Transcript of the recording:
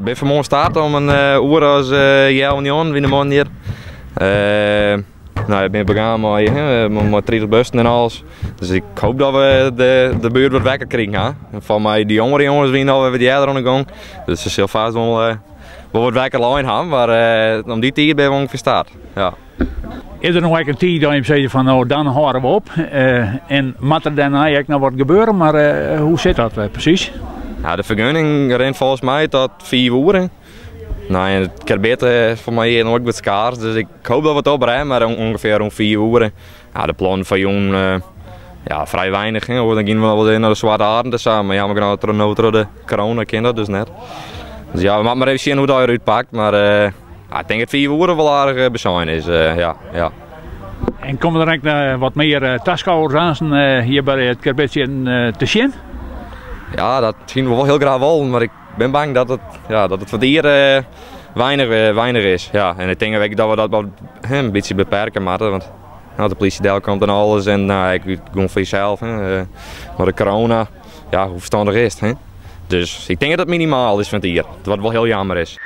Ben fan 'e moarn start om in oere as healwei wie de man hjir. No, ik bin begûn mei 30 bussen en alles. Dus ik hoopje dat we de buert wat wekker krigen ha. En foar my de jongere jonges wiene alwer wat earder oan de gong. Dus se sille fêst wol wat wekker lein ha, mar om dy tiid binne we ûngefear start. Ja. Is der noch ek in tiid dat jim sizze fan no dan hâlde we op en moat der dêrnei ek noch wat gebeure, mar hoe sit dat presys? Ja, de fergunning rint folgens my tot 5 oere. No, en it karbid foar my hjir ek wat skaars, dus ik hoopje dat we it oprêde, mar ûngefear rûn 5 oere. Ja, de plannen foar jûn, ja, frij weinich. Hè. Dan gean we wol nei de Swarte Arend en sa, mar jammer genôch no troch de corona kin dat dus net. Dus ja, we moatte mar even sjen hoe't dat útpakt, mar ja, ik tink dat 5 oere wol aardich besein is. Ja. En komme der ek wat mear taskôgers aanst hjir by it karbidsjitten te sjen? Ja, dat fine we wol hiel graach wol, mar ik bin bang ja, dat it foar it jier weinich is. Ja, en ik tink ek dat we dat wat, hè, in bytsje beperke moatte, want no, de polysje delkomt en alles en no, ik wit gewoan foar jesels, hè, mar de corona, ja, hoe ferstannich is it? Hè? Dus ik tink dat it minimaal is fan it jier, wat wol hiel jammer is.